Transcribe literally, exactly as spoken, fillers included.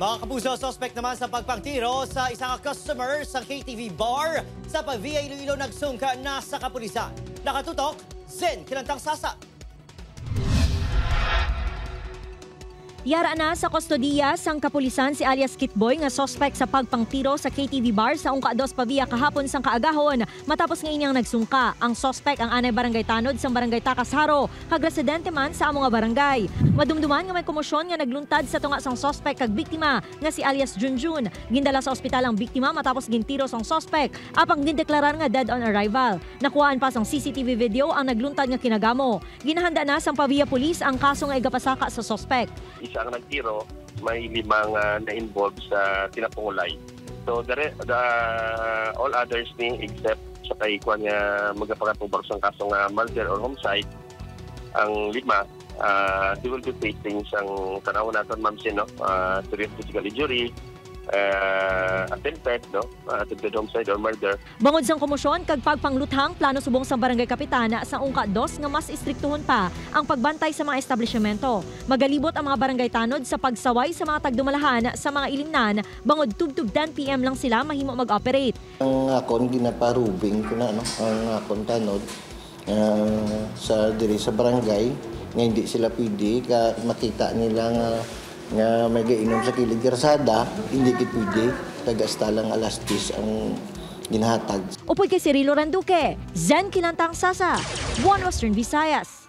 Mga kapuso, suspect naman sa pagpangtiro sa isa ka customer sa K T V bar sa Pavia, Iloilo, nagsungka na sa kapulisan. Nakatutok, Zen Kilantang Sasa. Yara na sa kustodiya sang kapulisan si alias Kitboy nga suspect sa pagpangtiro sa K T V bar sa Ungka Dos Pavia kahapon sang kaagahon, matapos nga ini ang nagsungka. Ang suspect ang anay barangay tanod sang barangay Tacas Jaro, kag residente man sa amo nga barangay. Madumduman nga may komosyon nga nagluntad sa tunga sang suspect kag biktima nga si alias Junjun. Gindala sa ospital ang biktima matapos gintiro sang suspect, apang gindeklarar nga dead on arrival. Nakuhaan pa sang C C T V video ang nagluntad nga kinagamo. Ginahanda na sang Pavia Police ang kaso nga igapasaka sa suspect. Isa ang nagtiro, may lima nga na-involve sa tinapungulay. So, the, re- the all others ni, except sa kay kuan nga magapangatubang sang kaso nga murder or homicide, ang lima, ah, they will be facing sang, tanaw naton, Ma'am Sin, no? Ah, serious physical injury, ah, attempted, no? Ah, attempted homicide or murder. Bangod sang komosyon kag pagpangluthang, plano subong sang barangay kapitan sa Ungka Dos nga mas istriktuhon pa ang pagbantay sa mga establishmento. Magalibot ang mga barangay tanod sa pagsaway sa mga tagdumalahan sa mga ilimnan, bangod tubtob ten P M lang sila mahimo mag-operate. Ang akon ginaparubing ko na, no, ang akon tanod, ah, sa diri sa barangay nga hindi sila pwede ka makita nila nga, nga may gainom sa kilid karsada, hindi gid pwede. Kag hasta lang alas diyes ang ginahatag. Upod kay Cirilo Randuque, Zen Kilantang Sasa, One Western Visayas.